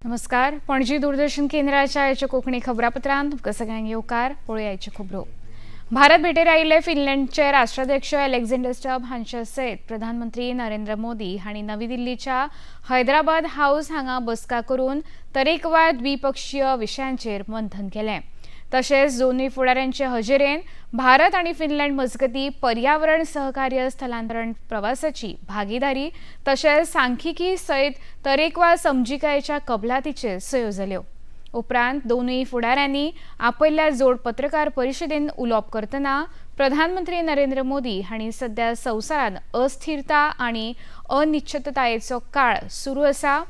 नमस्कार. पणजी दूरदर्शन केंद्राच्या आयच्या कोंकणी खबरापत्रांत तुमकां सगळ्यांक येवकार. पळोवया आयच्यो खबरो. भारत भेटेर आयिल्ले फिनलँडचे राष्ट्राध्यक्ष अलेक्झांडर स्टब हांचे सयत प्रधानमंत्री नरेंद्र मोदी हांणी नवी दिल्लीच्या हैदराबाद हाऊस हांगा बसका करून तरेकवार द्विपक्षीय विशयांचेर मंथन केलें. तशेंच दोनूय फुडाऱ्यांचे हजेरेन भारत आनी फिनलँड मजगतीं पर्यावरण सहकार्य, स्थलांतरण, प्रवासाची भागीदारी तशेंच सांख्यिकी सयत तरेकवार समजिकायेच्या कबलातीचेर सयो जाल्यो. उपरांत दोनूय फुडाऱ्यांनी आपयल्ल्या जोड पत्रकार परिशदेन उलोवप करतना प्रधानमंत्री नरेंद्र मोदी हांणी सध्या संवसारांत अस्थिरता आनी अनिश्चिततायेचो काळ सुरू आसा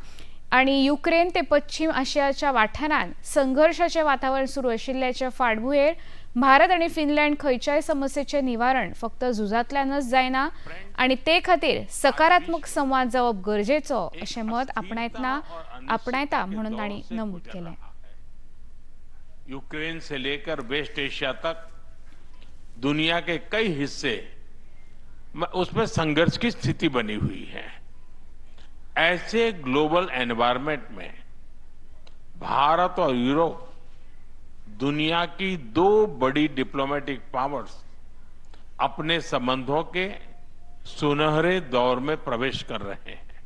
आनी युक्रेन ते पश्चिम आशियाच्या वाठारांत संघर्शाचें वातावरण सुरू आशिल्ल्याचे फाटभुंयेर भारत आनी फिनलँड खंयच्याय समस्येचें निवारण फक्त झुजांतल्यानच जायना आनी ते खातीर सकारात्मक संवाद जावप गरजेचो अशें मत आपणायतना आपणायता म्हणून तांणी नमूद केलें. यूक्रेन से लेकर वेस्ट एशिया तक दुनिया के कई हिस्से उसमें संघर्ष की स्थिति बनी हुई है. ऐसे ग्लोबल एनवायरनमेंट में भारत और यूरोप, दुनिया की दो बड़ी डिप्लोमेटिक पावर्स, अपने संबंधों के सुनहरे दौर में प्रवेश कर रहे हैं.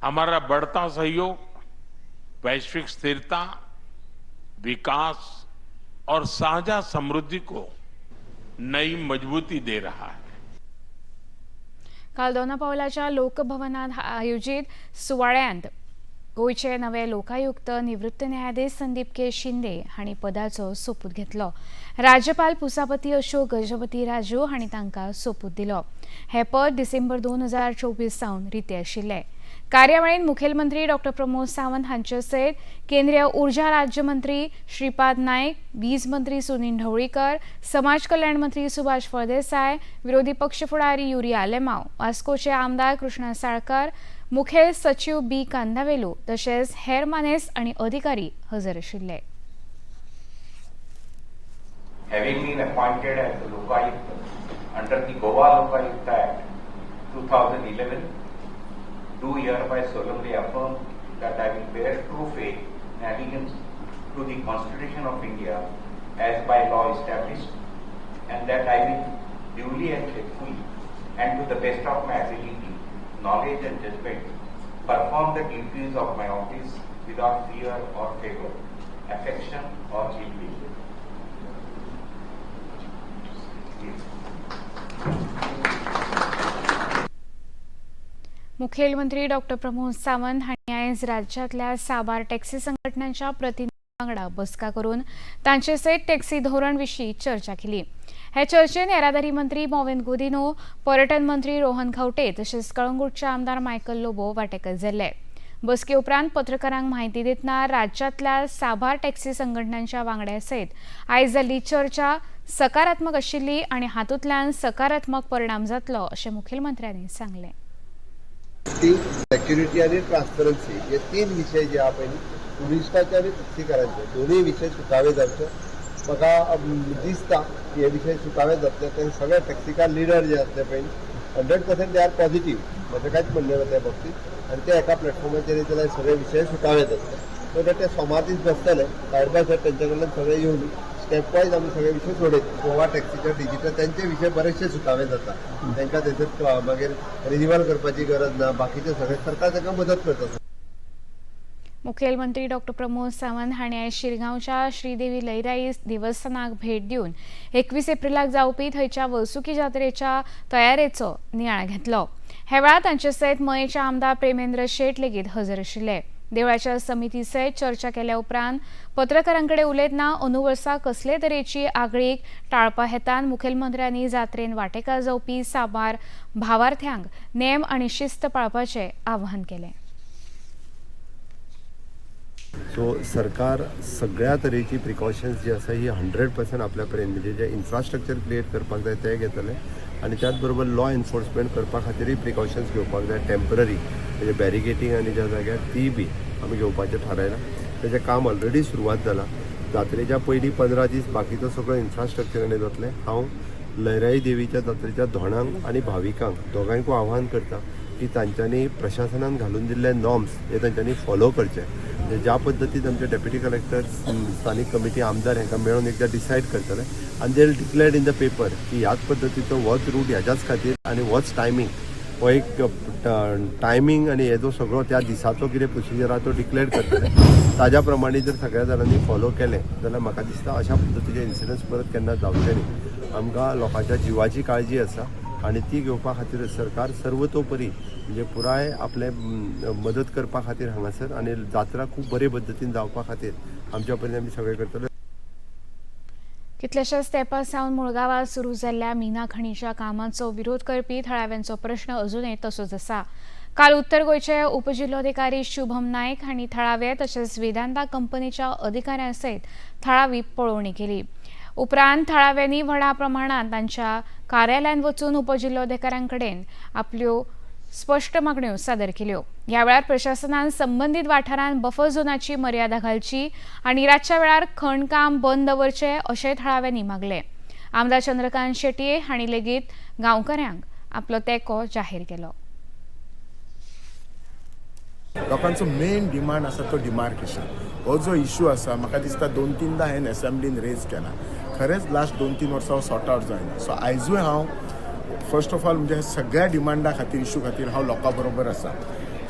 हमारा बढ़ता सहयोग वैश्विक स्थिरता, विकास और साझा समृद्धि को नई मजबूती दे रहा है. काल दोना पावलाच्या लोकभवनात आयोजीत सुवाळ्यांत गोंयचे नवे लोकायुक्त निवृत्त न्यायाधीश संदीप के शिंदे हांणी पदाचो सोपूत घेतलो. राज्यपाल पुसापती अशोक गजपती राजू हांणी तांकां सोपूत दिलो. हें पद डिसेंबर 2024 सावन रितें आशिल्लें. कार्यावळींत मुखेलमंत्री डॉक्टर प्रमोद सावंत हांचे सयत केंद्रीय उर्जा राज्यमंत्री श्रीपाद नायक, वीज मंत्री सुनील ढवळीकर, समाज कल्याण मंत्री सुभाष फळदेसाय, विरोधी पक्ष फुडारी युरी आलेमाव, वास्कोचे आमदार कृष्णा साळकार, मुखेल सचीव बी कांदावेलू तशेंच हेर मानेस्त आनी अधिकारी हजर आशिल्ले. Having been appointed as the Lokayukta under the Goa Lokayukta Act 2011, do hereby solemnly affirm that I will bear true faith and allegiance to the Constitution of India as by law established, and that I will duly and faithfully and to the best of my ability, knowledge and judgment perform the duties of my office without fear or favor, affection or ill will. Yes. मुखेलमंत्री doctor Pramod Sawant हांणी आयज राज्यांतल्या साबार taxi संघटनांच्या प्रतिनिधी वांगडा बसका करून तांचे सयत टॅक्सी धोरण विशीं चर्चा केली. हे चर्चेत येरादारी मंत्री मॉविन गुदिन्हो, पर्यटन मंत्री रोहन खंवटे तशेंच कळंगूटचे आमदार मायकल लोबो वांटेकार जाल्ले. बसके उपरांत पत्रकारांक म्हायती दितना राज्यांतल्या साबार टॅक्सी संघटनांच्या वांगड्या सयत आयज जाल्ली चर्चा सकारात्मक आशिल्ली आनी हातूंतल्यान सकारात्मक परिणाम जातलो अशें मुखेलमंत्र्यांनी सांगलें. ती सेक्युरिटी आणि ट्रान्सपरन्सी हे तीन विशय जे आहा पळय न्ही, टुरिस्टाचे आनी टॅक्सीकारांचे दोनूय विशय सुटावे जावचे. म्हाका दिसता की हे विशय सुटावे जातले. ते सगळे टॅक्सीकार लिडर जे आसले पळय, 100% they are positive. म्हजें कांयच म्हणणें ना त्या बाबतीत आनी ते एका प्लॅटफॉर्माचेर येतले जाल्यार सगळे विशय सुटावे जातले. सो ते सोमार दीस बसतले, सायड बाय सायड तेंच्या कडल्यान सगळे येवन स्टेप वायज आमी सगळे विशय सोडयत. गोवा टॅक्सीच्या डिजिटल तेंचे विशय बरेचशे सुटावे जाता. तांकां थंयसर मागीर रिन्युअल करपाची गरज ना. बाकीचे सगळे सरकार तांकां मदत करता. मुखेलमंत्री डॉक्टर प्रमोद सावंत हांणी आयज शिरगांवच्या श्रीदेवी लईराई देवस्थानाक भेट दिवन 21 एप्रिलाक जावपी थंयच्या वर्सुकी जात्रेच्या तयारेचो नियाळ घेतलो. हे वेळार तांचे सयत मयेचे आमदार प्रेमेंद्र शेट लेगीत हजर आशिल्ले. देवळाच्या समिती सयत चर्चा केल्या उपरांत पत्रकारां कडेन उलयतना अंदू वर्सा कसले तरेची आगळीक टाळपा हेतान मुखेलमंत्र्यांनी जात्रेन वांटेकार जावपी साबार भावार्थ्यांक नेम आनी शिस्त पाळपाचें आवाहन केलें. सो सरकार सगळ्या तरेची प्रिकॉशन्स जी आसा ही 100% आपल्या पर्यंत, म्हणजे जे इन्फ्रास्ट्रक्चर क्रिएट करपाक जाय ते घेतले आनी त्याच बरोबर लॉ एनफोर्समेंट करपा खातीरय प्रिकॉशन्स घेवपाक जाय. टेंपररी म्हणजे बॅरिकेटींग आनी ज्या जाग्यार ती बी आमी घेवपाचें थारायलां. तेजें काम ऑलरेडी सुरवात जालां. जात्रेच्या पयलीं 15 दीस बाकीचो सगळो इन्फ्रास्ट्रक्चर आनी जातलें. हांव लयराई देवीच्या जात्रेच्या धोणांक आनी भाविकांक दोगांयकूय आव्हान करता. की तांच्यांनी प्रशासनान घालून दिल्ले नॉर्म्स हे तांच्यांनी फॉलो करचे. ज्या पद्दतीन आमचे डेप्युटी कलेक्टर, स्थानीक कमिटी, आमदार हांकां मेळून एकदां डिसायड करतले आनी they declared in the paper की ह्याच पद्दतीचो होच रूट ह्याच्याच खातीर आनी होच टायमींग, हो एक टायमींग आनी हे जो सगळो त्या दिसाचो कितें प्रोसिजर आहा तो डिक्लेअर करतले. ताज्या प्रमाणे जर सगळ्या जाणांनी फॉलो केलें जाल्यार म्हाका दिसता अशा पद्दतीचे इन्सिडंट्स परत केन्ना जावचे न्ही. आमकां लोकांच्या जिवाची काळजी आसा आनी ती घेवपा खातीर सरकार सर्वतोपरी म्हणजे पुराय आपले मदत करपा खातीर हांगासर आनी जात्रा खूब बरे पद्दतीन जावपा खातीर आमच्या परीन आमी सगळें करतले. कितल्याशाच तेंपा सावन मुळगांवांत सुरू जाल्ल्या मिना खणीच्या कामाचो विरोध करपी थळाव्यांचो प्रश्न अजुनय तसोच आसा. काल उत्तर गोंयचे उपजिल्लोधिकारी शुभम नायक हांणी थळावे तशेंच वेदांता कंपनीच्या अधिकाऱ्यां सयत थळावी पळोवणी केली. उपरांत थळाव्यांनी व्हडा प्रमाणांत तांच्या कार्यालयांत वचून उपजिल्लोधिकाऱ्यां कडेन आपल्यो स्पश्ट मागण्यो सादर केल्यो. ह्या वेळार प्रशासनान संबंदीत वाठारांत बफर झोनाची मर्यादा घालची आनी रातच्या वेळार खणकाम बंद दवरचें अशें थळाव्यांनी मागलें. आमदार चंद्रकांत शेटये हांणी लेगीत गांवकऱ्यांक आपलो तेंको जाहीर केलो. लोकांचो मेन डिमांड आसा तो डिमार्केशन. हो जो इशू आसा म्हाका दिसता 2-3 हांवें एसेंब्लीन रेज केला. खरेंच लास्ट 2-3 वर्सां हो सॉर्ट आवट जायना. सो आयजूय हांव फर्स्ट ऑफ ऑल म्हणजे सगळ्या डिमांडा खातीर, इशू खातीर हांव लोकां बरोबर आसा.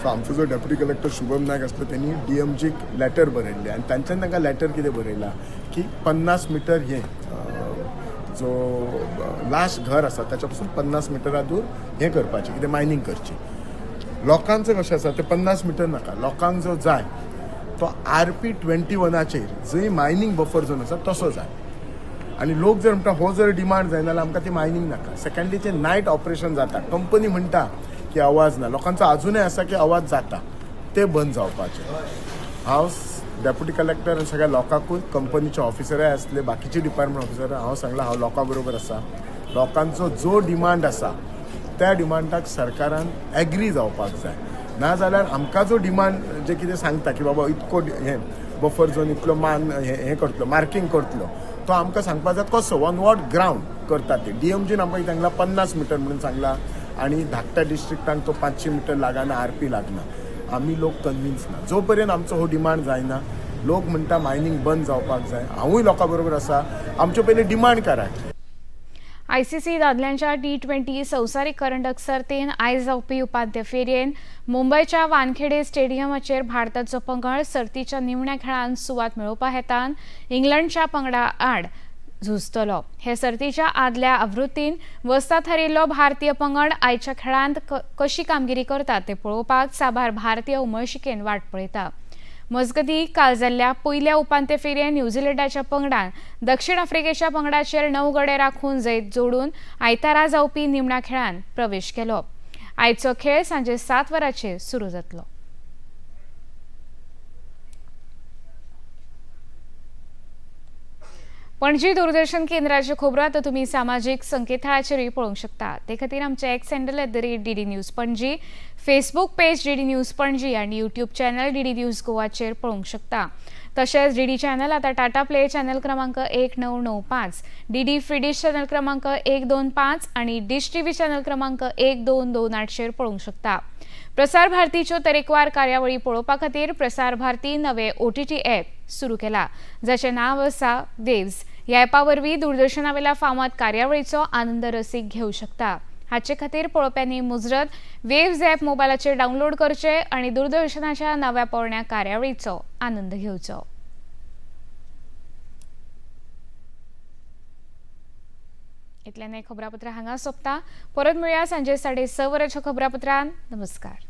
सो आमचो जो डेप्युटी कलेक्टर शुभम नायक आसलो तेणी डीएमजीक लॅटर बरयल्लें आनी तांच्यान तांकां लॅटर कितें बरयलां की 50 मिटर हें जो लास्ट घर आसा ताच्या पासून 50 मिटरा दूर हें करपाचें, कितें मायनींग करची. लोकांचो कशें आसा तें 50 मिटर नाका, लोकांक जो जाय तो RP 21 जंय मायनींग बफर झोन आसा तसो जाय. आनी लोक जर म्हणटा हो जर डिमांड जायना जाल्यार आमकां ती मायनींग नाका. सेकंडली जे नायट ऑपरेशन जाता, कंपनी म्हणटा की आवाज ना, लोकांचो आजुनय आसा की आवाज जाता, ते बंद जावपाचे. हांव डेप्युटी कलेक्टर आनी सगळ्या लोकांकूय, कंपनीचे ऑफिसरय आसले, बाकीचे डिपार्टमेंट ऑफिसर, हांव सांगलां हांव लोकां बरोबर आसा. लोकांचो जो डिमांड आसा त्या डिमांडाक सरकारान एग्री जावपाक जाय. नाजाल्यार आमकां जो डिमांड जे कितें सांगता की बाबा इतको हें बफर झोन इतलो मान हें करतलो, मार्कींग करतलो, तो आमकां सांगपाक जाय कसो ऑन what ground करता ते. डीएमजीन आमकां सांगला 50 मिटर म्हणून सांगला आनी धाकट्या डिस्ट्रिक्टांक तो 500 मिटर लागना, आरपी लागना. आमी लोक कन्विन्स ना. जो पर्यंत आमचो हो डिमांड जायना, लोक म्हणटा मायनींग बंद जावपाक जाय, हांवूय लोकां बरोबर आसा, आमच्यो पयलीं डिमांड कराय. आयसीसी दादल्यांच्या T20 संवसारीक करंडक सर्तीन आयज जावपी उपांत्य फेरयेन मुंबयच्या वानखेडे स्टेडियमाचेर भारताचो पंगड सर्तीच्या निमण्या खेळांत सुवात मेळोवपा हेतान इंग्लंडच्या पंगडा आड झुजतलो. हे सर्तीच्या आदल्या आवृत्तीन वस्ताद थारिल्लो भारतीय पंगड आयच्या खेळांत कशी कामगिरी करता ते पळोवपाक साबार भारतीय उमळशिकेन वाट पळयता. मजगती काल जाल्ल्या पयल्या उपांत्य फेरयेन न्यूझीलंडाच्या पंगडान दक्षिण आफ्रिकेच्या पंगडाचेर 9 गडे राखून जैत जोडून आयतारा जावपी निमण्या खेळांत प्रवेश केलो. आयचो खेळ सांजे 7 वरांचेर सुरू जातलो. पणजी दूरदर्शन केंद्राच्यो खबरो आतां तुमी सामाजीक संकेतथळाचेरूय पळोवंक शकता. ते खातीर आमचें X handle @DD News Panaji, Facebook page DD News Panaji आनी यूट्यूब चॅनल DD news गोवाचेर पळोवंक शकता. तशेंच DD channel आतां टाटा प्ले चॅनल क्रमांक 1995, DD free dish channel क्रमांक 125 आनी डिश टीव्ही चॅनल क्रमांक 1228 पळोवंक शकता. प्रसार भारतीच्यो तरेकवार कार्यावळी पळोवपा खातीर प्रसार भारती नवे OTT app सुरू केला, जाचें नांव आसा वेव्स. ह्या ॲपा वरवीं दूरदर्शनावेल्या फामाद कार्यावळीचो आनंद रसीक घेवं शकता. हाचे खातीर पळोवप्यांनी मुजरत वेव्स ॲप मोबायलाचेर डावनलोड करचें आनी दूरदर्शनाच्या नव्या पोरण्या कार्यावळीचो आनंद घेवचो. इतल्यान खबरापत्र हांगा सोंपता. परत मेळया सांजे 6:30 वरांच्या खबरापत्रान. नमस्कार.